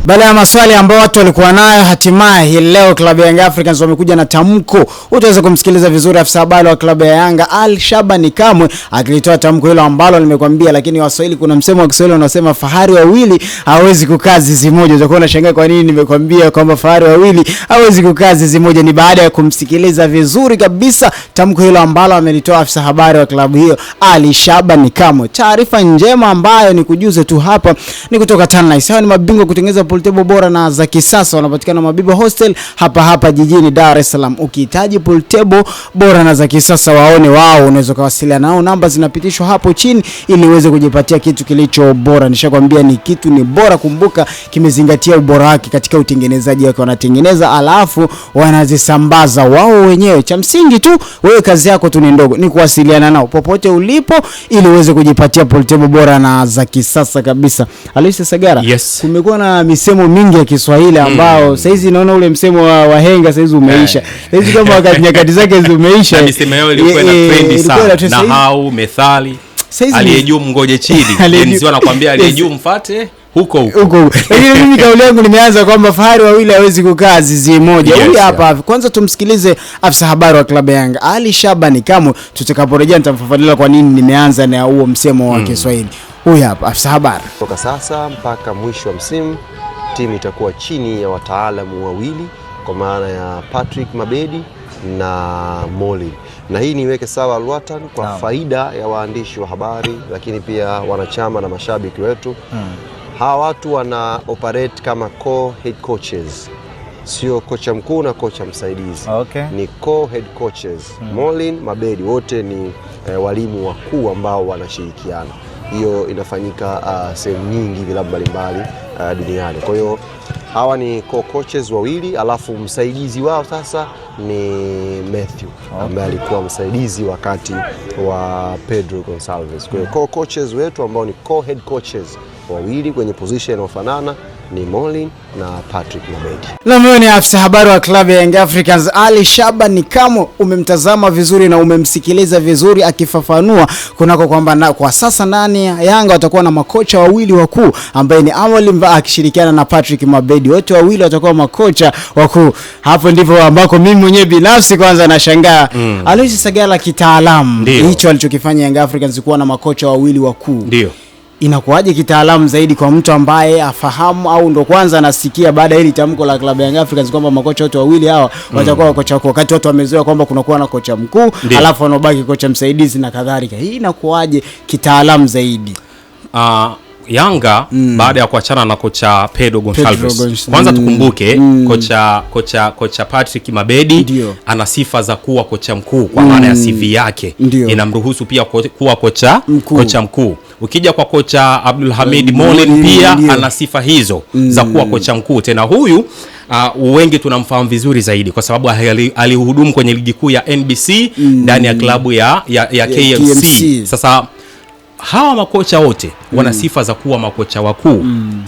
Baada ya maswali ambayo watu walikuwa nayo, hatimaye hii leo klabu ya Young Africans wamekuja na tamko. Utaweza kumsikiliza vizuri afisa habari wa klabu ya Yanga Al Shabani Kamwe akilitoa tamko hilo ambalo nimekwambia, lakini Waswahili, kuna msemo wa Kiswahili unasema fahari wawili hawezi kukaa zizi moja. Utakuwa unashangaa kwa nini nimekwambia kwamba fahari wawili hawezi kukaa zizi moja. Ni baada ya kumsikiliza vizuri kabisa tamko hilo ambalo amelitoa afisa habari wa klabu hiyo Ali Shabani Kamwe. Taarifa njema ambayo ni kujuze tu hapa ni kutoka Tanlice. Hawa ni mabingwa kutengeneza pool table bora na za kisasa, wanapatikana Mabibo Hostel hapa hapa jijini Dar es Salaam. Ukihitaji pool table bora na za kisasa, waone wao, unaweza kuwasiliana nao, namba zinapitishwa hapo chini ili uweze kujipatia kitu kilicho bora. Nishakwambia ni kitu ni bora, kumbuka kimezingatia ubora wake katika utengenezaji wake, wanatengeneza alafu wanazisambaza wao wenyewe. Cha msingi tu wewe kazi yako tu ni ndogo, ni kuwasiliana nao popote ulipo ili uweze kujipatia pool table bora na za kisasa kabisa. Alois Sagara, Yes. kumekuwa na misemo mingi ya Kiswahili ambao saizi naona ule msemo wa wahenga saizi umeisha. Saizi kama wakati nyakati zake zimeisha. Na misemo yao ilikuwa ina trendi ilikuwa sana. ina trend. Saizi- Nahau, methali, Saizi ni- aliye juu mngoje chini. Aliye juu- Enzi wanakuambia aliye Yes. juu mfate huko huko. huko huko. Lakini mimi kauli yangu nimeanza kwamba fahari wawili hawezi kukaa zizi moja. Yes, Huyu hapa yeah. kwanza tumsikilize afisa habari wa klabu ya Yanga Ali Shabani Kamwe. Tutakaporejea nitamfafanulia kwa nini nimeanza na huo msemo wa Kiswahili. Huyu hapa afisa habari. Toka sasa mpaka mwisho wa msimu timu itakuwa chini ya wataalamu wawili kwa maana ya Patrick Mabedi na Molin, na hii niweke sawa Alwatan kwa faida ya waandishi wa habari, lakini pia wanachama na mashabiki wetu. Hawa watu wana operate kama co-head coaches, sio kocha mkuu na kocha msaidizi. Okay. Ni co-head coaches. Molin, Mabedi wote ni walimu wakuu ambao wanashirikiana. Hiyo inafanyika sehemu nyingi vilabu mbalimbali duniani. Kwa hiyo hawa ni co-coaches wawili, alafu msaidizi wao sasa ni Matthew ambaye alikuwa msaidizi wakati wa Pedro Gonsalves. Kwa hiyo co-coaches wetu ambao ni co-head coaches wawili kwenye position inayofanana ni Molin na Patrick Mabedi. Na huyo ni afisa habari wa klabu ya Young Africans Ali Shabani Kamwe. Umemtazama vizuri na umemsikiliza vizuri akifafanua kunako kwamba na, kwa sasa ndani ya Yanga watakuwa na makocha wawili wakuu ambaye ni Awali Mba akishirikiana na Patrick Mabedi. Wote wawili watakuwa makocha wakuu. Hapo ndivyo ambako mimi mwenyewe binafsi kwanza nashangaa. Alois Sagala, kitaalamu Ndio. hicho alichokifanya Young Africans kuwa na makocha wawili wakuu Ndio. inakuwaje kitaalamu zaidi kwa mtu ambaye afahamu au ndo kwanza anasikia baada ya hili tamko la klabu ya Young Africans kwamba makocha wote wawili hawa watakuwa makocha wakuu, wakati watu wamezoea kwamba kunakuwa na kocha mkuu Ndio. alafu wanaobaki kocha msaidizi na kadhalika. Hii inakuwaje kitaalamu zaidi? Yanga baada ya kuachana na kocha Pedro Gonçalves. Gonçalves. Kwanza tukumbuke kocha Patrick Mabedi Ndio. ana sifa za kuwa kocha mkuu kwa maana ya CV yake Ndio. inamruhusu pia kuwa kocha Mkuu. kocha mkuu. Ukija kwa kocha Abdul Hamid Molin Molin, pia ndio. ana sifa hizo za kuwa kocha mkuu. Tena huyu wengi tunamfahamu vizuri zaidi kwa sababu alihudumu kwenye ligi kuu ya NBC ndani ya klabu ya KMC. KMC. Sasa hawa makocha wote wana sifa za kuwa makocha wakuu.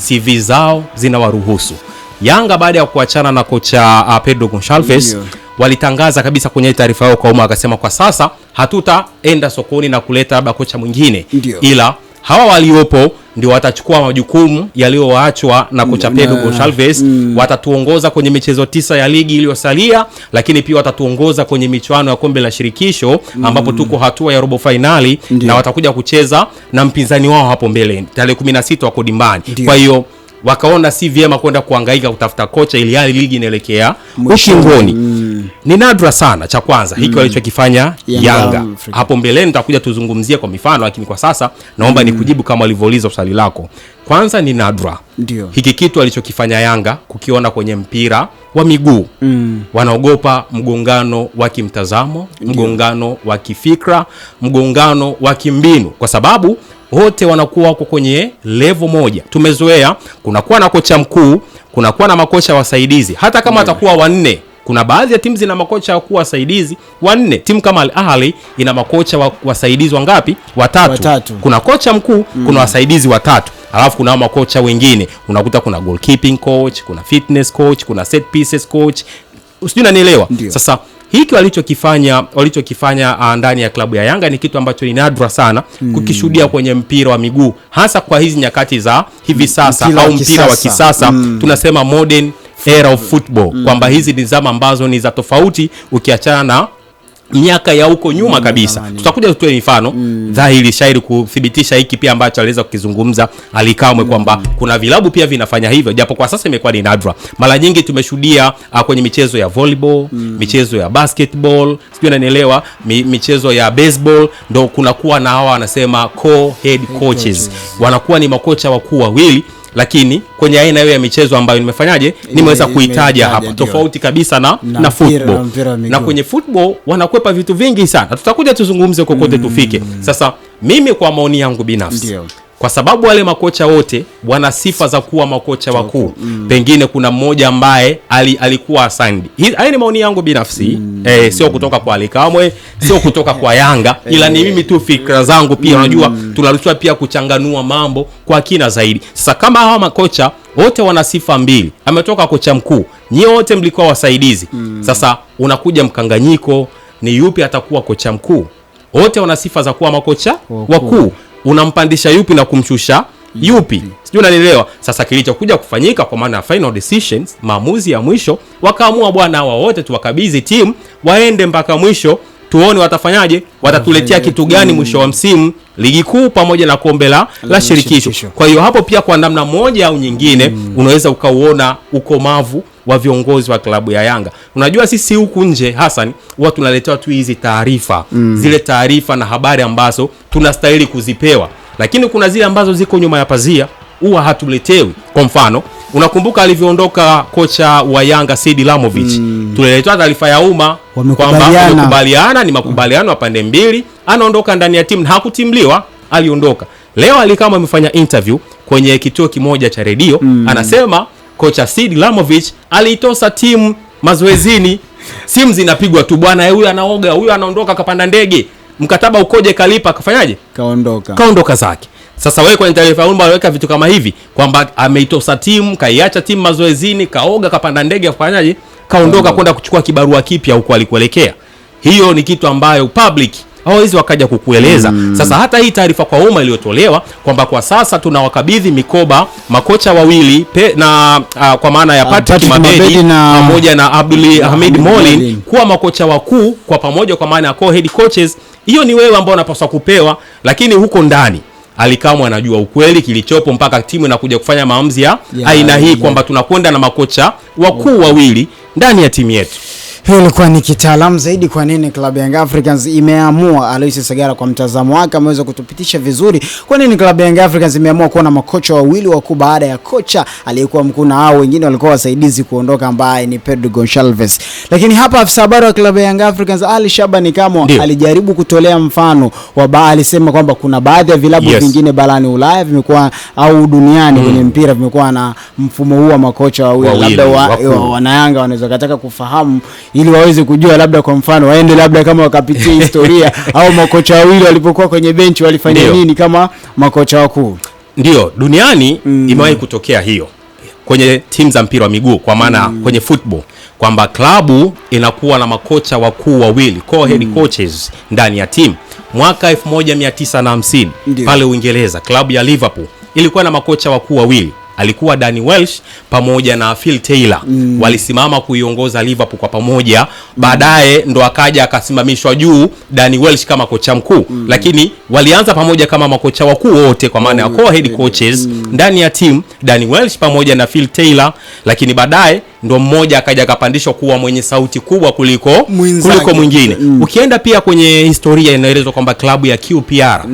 CV zao zinawaruhusu. Yanga baada ya kuachana na kocha Pedro Gonçalves Ndio. walitangaza kabisa kwenye taarifa yao kwa umma, wakasema kwa sasa hatutaenda sokoni na kuleta labda kocha mwingine, Ndio. ila hawa waliopo ndio watachukua majukumu yaliyoachwa na kocha Pedro Gonçalves. Watatuongoza kwenye michezo 9 ya ligi iliyosalia, lakini pia watatuongoza kwenye michuano ya kombe la shirikisho ambapo tuko hatua ya robo fainali na watakuja kucheza na mpinzani wao hapo mbele tarehe 16 wako dimbani. Ndio. Kwa hiyo wakaona si vyema kwenda kuhangaika kutafuta kocha ili hali ligi inaelekea Mwishoni. ukingoni. Ni nadra sana, cha kwanza hiki walichokifanya Yanga Yanga. Afrika. Hapo mbeleni nitakuja tuzungumzie kwa mifano, lakini kwa sasa naomba nikujibu kama ulivyouliza swali lako. Kwanza ni nadra Ndio. hiki kitu alichokifanya Yanga kukiona kwenye mpira wa miguu. Wanaogopa mgongano wa kimtazamo, mgongano wa kifikra, mgongano wa kimbinu, kwa sababu wote wanakuwa wako kwenye level moja. Tumezoea kunakuwa na kocha mkuu, kunakuwa na makocha wasaidizi, hata kama atakuwa wanne. Kuna baadhi ya timu zina makocha wakuu wasaidizi wanne. Timu kama Al Ahly ina makocha wasaidizi wangapi? Watatu. Watatu. Kuna kocha mkuu, kuna wasaidizi watatu, alafu kuna makocha wengine. Unakuta kuna goalkeeping coach, kuna fitness coach, kuna set pieces coach, sijui unanielewa. Ndio. Sasa hiki walichokifanya ndani ya klabu ya Yanga ni kitu ambacho ni nadra sana kukishuhudia kwenye mpira wa miguu, hasa kwa hizi nyakati za hivi sasa au mpira wa kisasa. Tunasema modern era of football, kwamba hizi ni zama ambazo ni za tofauti ukiachana na miaka ya huko nyuma kabisa. Tutakuja tutoe mifano dhahiri shairi kuthibitisha hiki pia ambacho aliweza kukizungumza Ally Kamwe, kwamba kuna vilabu pia vinafanya hivyo, japo kwa sasa imekuwa ni nadra. Mara nyingi tumeshuhudia kwenye michezo ya volleyball, michezo ya basketball, sijui unanielewa, michezo ya baseball, ndo kunakuwa na hawa wanasema co-head coaches, wanakuwa ni makocha wakuu wawili, lakini kwenye aina hiyo ya michezo ambayo nimefanyaje nimeweza kuitaja hapa, tofauti kabisa na football. Na kwenye football wanakwepa vitu vingi sana, tutakuja tuzungumze kokote tufike. Sasa mimi kwa maoni yangu binafsi, kwa sababu wale makocha wote wana sifa za kuwa makocha wakuu, pengine kuna mmoja ambaye alikuwa assigned. Haya ni maoni yangu binafsi, sio kutoka kwa Ally Kamwe, sio kutoka kwa Yanga, ila ni mimi tu fikra zangu pia. Unajua tunaruhusiwa pia kuchanganua mambo kwa kina zaidi. Sasa kama hawa makocha wote wana sifa mbili, ametoka kocha mkuu, nyie wote mlikuwa wasaidizi. Sasa unakuja mkanganyiko, ni yupi atakuwa kocha mkuu? Wote wana sifa za kuwa makocha wakuu. Unampandisha yupi na kumshusha yupi? Sijui unanielewa. Sasa kilichokuja kufanyika kwa maana final decisions, maamuzi ya mwisho, wakaamua bwana hawa wote tuwakabidhi timu waende mpaka mwisho, tuone watafanyaje, watatuletea kitu gani mwisho wa msimu, ligi kuu pamoja na kombe la shirikisho. Kwa hiyo hapo pia kwa namna moja au nyingine unaweza ukauona ukomavu wa viongozi wa klabu ya Yanga. Unajua sisi huku nje Hassan huwa tunaletewa tu hizi taarifa, zile taarifa na habari ambazo tunastahili kuzipewa, lakini kuna zile ambazo ziko nyuma ya pazia huwa hatuletewi. Kwa mfano, unakumbuka alivyoondoka kocha wa Yanga Sidi Lamovic, tuliletewa taarifa ya umma kwamba wamekubaliana, ni makubaliano ya pande mbili, anaondoka ndani ya timu na hakutimliwa, aliondoka. Leo Ally Kamwe amefanya interview kwenye kituo kimoja cha redio, anasema kocha Sidi Lamovic aliitosa timu mazoezini, simu zinapigwa tu, bwana huyu anaoga, huyu anaondoka kapanda ndege, mkataba ukoje, kalipa, kafanyaje, kaondoka zake. Sasa wewe kwenye taarifa umma unaweka vitu kama hivi kwamba ameitosa timu, kaiacha timu mazoezini, kaoga, kapanda ndege, kafanyaje, kaondoka kwenda kuchukua kibarua kipya huko alikuelekea. Hiyo ni kitu ambayo public hawawezi wakaja kukueleza. Sasa hata hii taarifa kwa umma iliyotolewa kwamba kwa sasa tunawakabidhi mikoba makocha wawili kwa maana ya Patrick Mabedi pamoja na Abdul Hamid Molin kuwa makocha wakuu kwa pamoja, kwa maana ya co-head coaches, hiyo ni wewe ambao unapaswa kupewa, lakini huko ndani Ally Kamwe anajua ukweli kilichopo mpaka timu inakuja kufanya maamuzi ya aina hii kwamba tunakwenda na makocha wakuu wawili ndani ya timu yetu. Hiyo ilikuwa ni kitaalamu zaidi kwa nini klabu ya Young Africans imeamua. Alois Sagara kwa mtazamo wake ameweza kutupitisha vizuri kwa nini klabu ya Young Africans imeamua kuwa na makocha wawili wakuu baada ya kocha aliyekuwa mkuu na hao wengine walikuwa wasaidizi kuondoka ambaye ni Pedro Goncalves. Lakini hapa afisa habari wa klabu ya Young Africans Ali Shabani Kamwe alijaribu kutolea mfano wa alisema kwamba kuna baadhi ya vilabu vingine barani Ulaya vimekuwa au duniani kwenye mpira vimekuwa na mfumo huu wa makocha wawili, labda wana Yanga wanaweza kutaka kufahamu ili waweze kujua, labda kwa mfano waende labda kama wakapitia historia au makocha wawili walipokuwa kwenye benchi walifanya nini kama makocha wakuu. Ndio, duniani imewahi kutokea hiyo kwenye timu za mpira wa miguu, kwa maana kwenye football, kwamba klabu inakuwa na makocha wakuu wawili, co-head coaches ndani ya timu. Mwaka 1950 pale Uingereza, klabu ya Liverpool ilikuwa na makocha wakuu wawili, alikuwa Danny Welsh pamoja na Phil Taylor. Walisimama kuiongoza Liverpool kwa pamoja. Baadaye ndo akaja akasimamishwa juu Danny Welsh kama kocha mkuu, lakini walianza pamoja kama makocha wakuu wote, kwa maana ya co-head coaches ndani ya team, Danny Welsh pamoja na Phil Taylor. Lakini baadaye ndo mmoja akaja akapandishwa kuwa mwenye sauti kubwa kuliko mwingine. Ukienda pia kwenye historia inaelezwa kwamba klabu ya QPR,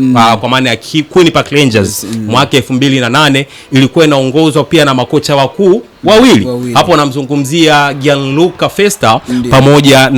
kwa maana ya Queen Park Rangers, mwaka 2008 ilikuwa inaongozwa pia na makocha wakuu wawili. Hapo namzungumzia Gianluca Festa pamoja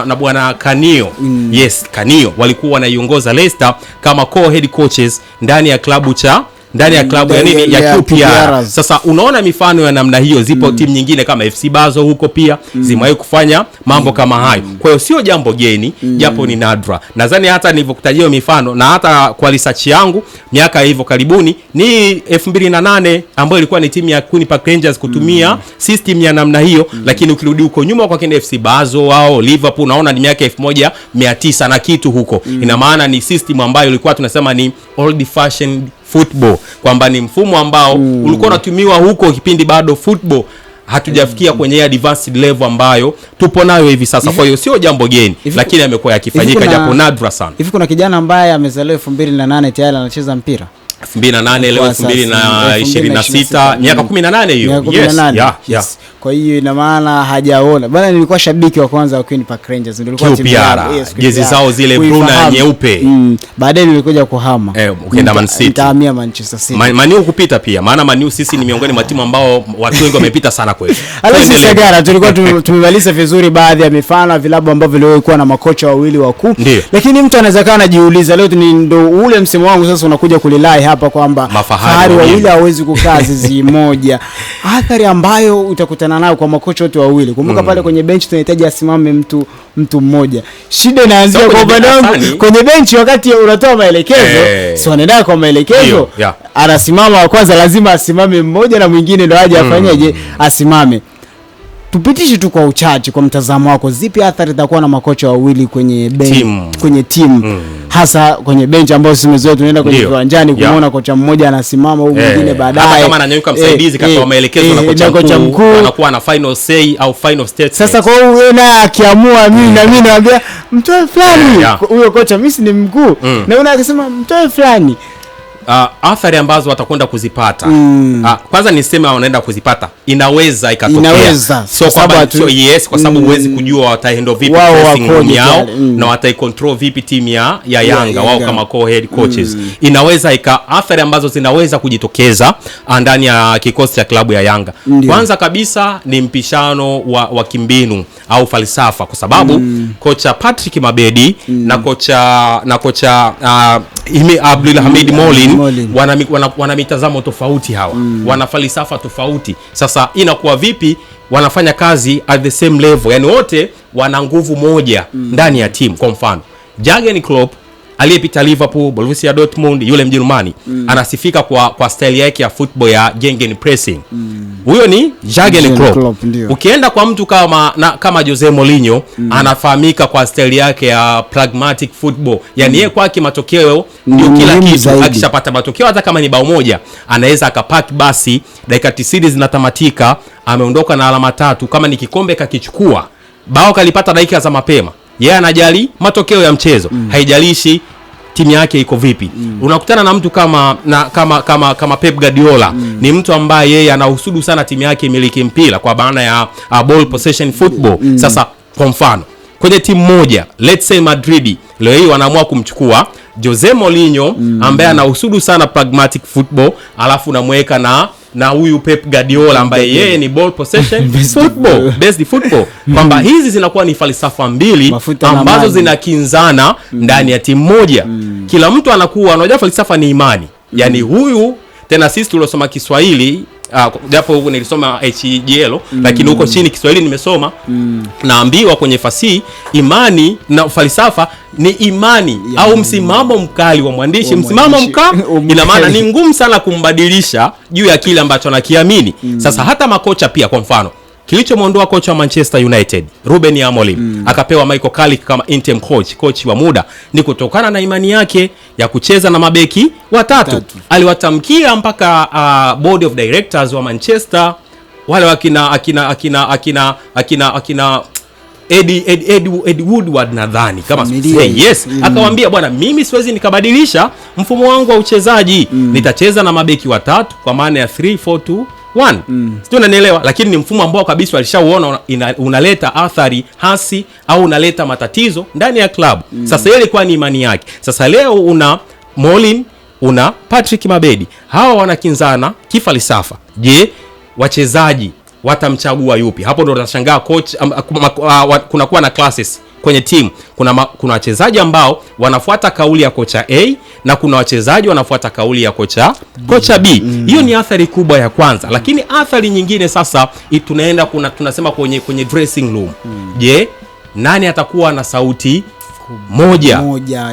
na bwana Canio. Yes, Canio walikuwa wanaiongoza Leicester kama co-head coaches ndani ya klabu cha ndani ya klabu ya nini ya Ya QPR. QPR. Sasa unaona mifano ya namna hiyo zipo. Timu nyingine kama FC Basel huko pia zimewahi kufanya mambo kama hayo. Kwa hiyo sio jambo geni, japo ni nadra. Nadhani hata nilivyokutajia hiyo mifano na hata kwa research yangu miaka hivyo karibuni ni 2008 ambayo ilikuwa ni timu ya Queen Park Rangers kutumia system ya namna hiyo, lakini ukirudi huko nyuma kwa kina FC Basel wao Liverpool, unaona ni miaka 1900 na kitu huko. Ina maana ni system ambayo ilikuwa tunasema ni old fashioned football, kwamba ni mfumo ambao ulikuwa unatumiwa huko kipindi bado football hatujafikia kwenye advanced level ambayo tupo nayo hivi sasa. Kwa hiyo sio jambo geni, lakini amekuwa yakifanyika japo nadra sana. Hivi kuna kijana ambaye amezaliwa 2008 tayari anacheza mpira? 2008 leo Kwa sasa, 2026, miaka 18 hiyo. Miaka Yes, 18. yeah, yeah. Yes. Kwa hiyo ina maana hajaona. Bana, nilikuwa shabiki wa kwanza wa Queen Park Rangers, ndio ilikuwa timu QPR, yangu. Yes, jezi QPR. zao zile blue na Kuifahamu. nyeupe. Baadaye nilikuja kuhama. Ukaenda Man City. Nikahamia Manchester City. Maniu kupita pia, maana Maniu sisi ni miongoni mwa timu ambao watu wengi wamepita sana kwetu. Alexis Tuendelee. Sagara, tulikuwa tumemaliza vizuri baadhi ya mifano ya vilabu ambavyo viliwahi kuwa na makocha wawili wakuu. Ndiyo. Lakini mtu anaweza kawa anajiuliza leo ni ndo ule msemo wangu sasa unakuja kulilai hapa kwamba Mafahari fahari wawili. wawili hawezi kukaa zizi moja. Athari ambayo utakutana nayo kwa makocha wote wawili. Kumbuka pale kwenye benchi tunahitaji asimame mtu mmoja. Shida inaanzia Sio kwa kwenye upande wangu darasani. kwenye benchi, wakati unatoa maelekezo, si wanaenda kwa maelekezo. Ndiyo, yeah. Anasimama wa kwanza lazima asimame mmoja na mwingine ndo aje afanyeje asimame. Tupitishe tu kwa uchache, kwa mtazamo wako, zipi athari zitakuwa na makocha wawili kwenye bench, Timu. kwenye timu hasa kwenye benchi ambayo sisi tumezoea tunaenda kwenye Ndiyo. viwanjani Yeah. kumuona kocha mmoja anasimama huyu mwingine baadaye, hata kama ananyanyuka msaidizi katoa maelekezo na kocha mkuu anakuwa na final say au final statement. Sasa kwa hiyo huyo naye akiamua, mimi na mimi naambia mtoe fulani, Yeah. huyo kocha mimi si ni mkuu, na yule akasema mtoe fulani. Athari ambazo watakwenda kuzipata, kwanza niseme wanaenda kuzipata, inaweza ikatokea, Inaweza, sio kwa sababu kwamba sio yes, kwa sababu huwezi kujua watahandle vipi Wao dressing room wakoje yao pale, na wataicontrol vipi timu ya Yanga wao Yanga. kama co-head coaches. Inaweza ika athari ambazo zinaweza kujitokeza ndani ya kikosi cha klabu ya Yanga. Ndiyo. Kwanza kabisa ni mpishano wa kimbinu au falsafa, kwa sababu kocha Patrick Mabedi na kocha Abdul Hamid Molin Molin. wana mitazamo tofauti hawa, wana falsafa tofauti. Sasa inakuwa vipi wanafanya kazi at the same level? Yani wote wana nguvu moja ndani ya timu. Kwa mfano Jurgen Klopp aliyepita Liverpool, Borussia Dortmund, yule Mjerumani anasifika kwa style yake ya football ya gegenpressing. Huyo ni Jurgen Jurgen Klopp. Klopp, ndio. Ukienda kwa mtu kama Jose Mourinho anafahamika kwa style yake ya pragmatic football. Yani yeye kwake matokeo ndio Ni kila muhimu kitu. zaidi. Akishapata matokeo hata kama ni bao moja anaweza akapaki basi, dakika 90 zinatamatika, ameondoka na alama tatu. Kama ni kikombe kakichukua, bao kalipata dakika za mapema. Yeye anajali matokeo ya mchezo, haijalishi timu yake iko vipi. Unakutana na mtu kama Pep Guardiola, ni mtu ambaye yeye anahusudu sana timu yake imiliki mpira kwa maana ya ball possession football. Sasa kwa mfano kwenye timu moja, let's say Madrid leo hii wanaamua kumchukua Jose Mourinho ambaye anahusudu sana pragmatic football, alafu unamweka na huyu Pep Guardiola ambaye yeye ni ball possession football based football, kwamba hizi zinakuwa ni falsafa mbili Mafuta na ambazo maji. zinakinzana ndani ya timu moja. Kila mtu anakuwa unajua, falsafa ni imani, yaani huyu tena sisi tuliosoma Kiswahili, japo huku nilisoma HGL, lakini huko chini Kiswahili nimesoma, naambiwa kwenye fasihi imani na falsafa ni imani au msimamo mkali wa mwandishi. Wa Msimamo mwandishi. mkali ina maana ni ngumu sana kumbadilisha juu ya kile ambacho anakiamini. Sasa hata makocha pia, kwa mfano kilichomwondoa kocha wa Manchester United Ruben Amorim akapewa Michael Carrick kama interim coach, coach wa muda, ni kutokana na imani yake ya kucheza na mabeki watatu. Tatu. Aliwatamkia mpaka board of directors wa Manchester wale wakina akina akina akina akina akina Ed Woodward nadhani kama Familia. sikosei, yes. Akawaambia bwana, mimi siwezi nikabadilisha mfumo wangu wa uchezaji, nitacheza na mabeki watatu kwa maana ya 3 4 2 1. Sijui unanielewa, lakini ni mfumo ambao kabisa walishauona unaleta athari hasi au unaleta matatizo ndani ya klabu. Sasa ile ilikuwa ni imani yake. Sasa leo una Molin, una Patrick Mabedi, hawa wanakinzana kifalsafa. Je, wachezaji watamchagua yupi? Hapo ndo utashangaa coach kunakuwa na clashes kwenye timu. Kuna wachezaji ambao wanafuata kauli ya kocha A na kuna wachezaji wanafuata kauli ya kocha B. Hiyo ni athari kubwa ya kwanza. Lakini athari nyingine sasa tunaenda tunasema kwenye dressing room. Je, nani atakuwa na sauti moja?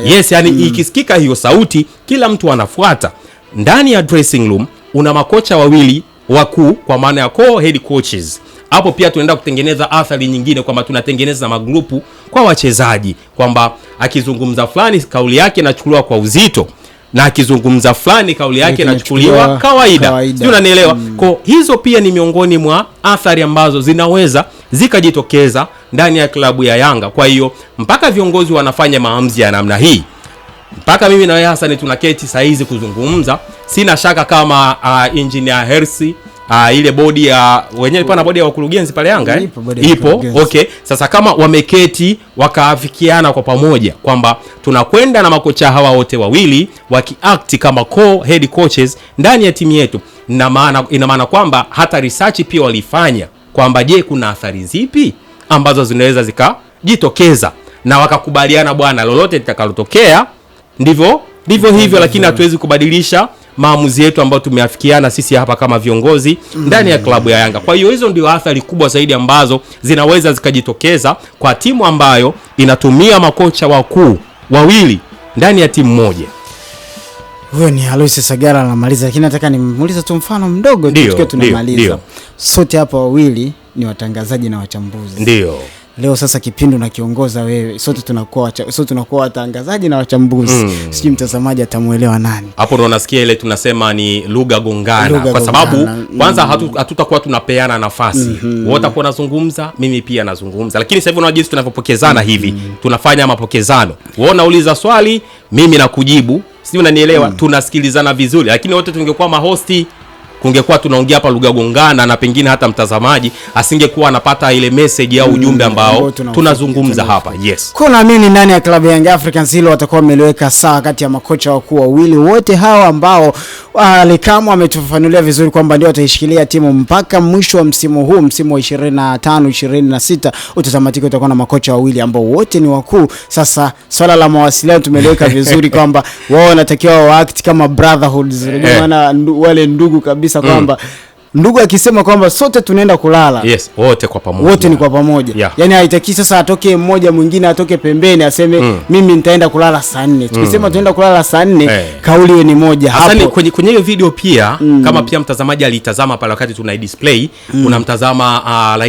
Yes, yani ikisikika hiyo sauti kila mtu anafuata. Ndani ya dressing room una makocha wawili wakuu, kwa maana ya co-head coaches. Hapo pia tunaenda kutengeneza athari nyingine kwamba tunatengeneza magrupu kwa wachezaji, kwamba akizungumza fulani kauli yake inachukuliwa kwa uzito na akizungumza fulani kauli yake inachukuliwa kawaida. Sio, unanielewa? Kwa hizo pia ni miongoni mwa athari ambazo zinaweza zikajitokeza ndani ya klabu ya Yanga. Kwa hiyo mpaka viongozi wanafanya maamuzi ya namna hii, mpaka mimi na wewe Hassan tunaketi saa hizi kuzungumza, sina shaka kama Engineer Hersi, ile bodi ya wenyewe pana bodi ya wakurugenzi pale Yanga ipo. Okay, sasa kama wameketi wakaafikiana kwa pamoja kwamba tunakwenda na makocha hawa wote wawili wakiact kama co-head coaches ndani ya timu yetu, ina maana kwamba hata research pia walifanya kwamba je, kuna athari zipi ambazo zinaweza zikajitokeza, na wakakubaliana bwana, lolote litakalotokea ndivyo hivyo, lakini hatuwezi kubadilisha maamuzi yetu ambayo tumeafikiana sisi hapa kama viongozi ndani ya klabu ya Yanga. Kwa hiyo hizo ndio athari kubwa zaidi ambazo zinaweza zikajitokeza kwa timu ambayo inatumia makocha wakuu wawili ndani ya timu moja. Huyo ni Aloysius Sagara anamaliza, lakini nataka nimuulize tu mfano mdogo tukiwa tunamaliza. Sote hapa wawili ni watangazaji na wachambuzi. Ndio. Leo sasa kipindi unakiongoza wewe, sote tunakuwa watangazaji na wachambuzi. Sijui mtazamaji atamuelewa nani. Hapo ndo unasikia ile tunasema ni lugha gongana, kwa sababu kwanza hatutakuwa tunapeana nafasi. Wewe utakuwa unazungumza, mimi pia nazungumza. Lakini sasa hivi unaona jinsi tunavyopokezana hivi, tunafanya mapokezano. Wewe unauliza swali, mimi nakujibu. Sijui unanielewa? Tunasikilizana vizuri. Lakini wote tungekuwa mahosti, kungekuwa tunaongea hapa lugha gongana, na pengine hata mtazamaji asingekuwa anapata ile message au ujumbe ambao tunazungumza hapa. Yes. Kuna mimi ndani ya klabu ya Young Africans hilo watakuwa wameliweka sawa kati ya makocha wakuu wawili wote hawa ambao Alikamwe ametufafanulia vizuri kwamba ndio wataishikilia timu mpaka mwisho wa msimu huu, msimu wa 25 26 utatamatika, utakuwa na makocha wawili ambao wote ni wakuu. Sasa swala la mawasiliano tumeliweka vizuri kwamba wao wanatakiwa waact kama brotherhoods, maana wale ndugu kabisa, kwamba ndugu akisema kwamba sote tunaenda kulala, yes, wote kwa pamoja, wote ni kwa pamoja. Yeah. Yani haitaki sasa atoke mmoja mwingine atoke pembeni aseme mimi nitaenda kulala saa 4. Tukisema tunaenda kulala saa 4, kauli ni moja hapo. Kwenye hiyo video pia kama pia mtazamaji alitazama pale wakati tuna display, unamtazama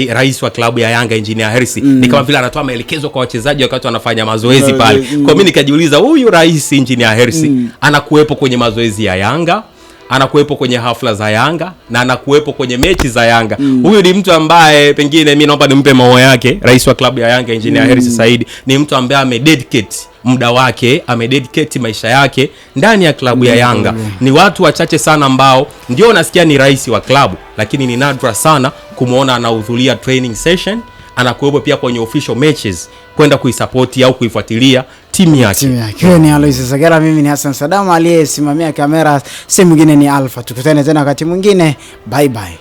rais wa klabu ya Yanga Engineer Hersi, ni kama vile anatoa maelekezo kwa wachezaji wakati wanafanya mazoezi pale. Kwa mimi nikajiuliza, huyu rais Engineer Hersi anakuwepo kwenye mazoezi ya Yanga, anakuwepo kwenye hafla za Yanga na anakuwepo kwenye mechi za Yanga. Huyu ni mtu ambaye pengine mimi naomba nimpe maua yake. Rais wa klabu ya Yanga Engineer Hersi Said ni mtu ambaye amededicate muda wake, amededicate maisha yake ndani ya klabu ya Yanga. Ni watu wachache sana ambao ndio nasikia ni rais wa klabu, lakini ni nadra sana kumuona anahudhuria training session, anakuwepo pia kwenye official matches kwenda kuisupport au kuifuatilia timu yake. Huyo ni Aloysius Sagara, mimi ni Hassan Sadama, aliyesimamia kamera si mwingine ni Alpha. Tukutane tena wakati mwingine. Bye bye.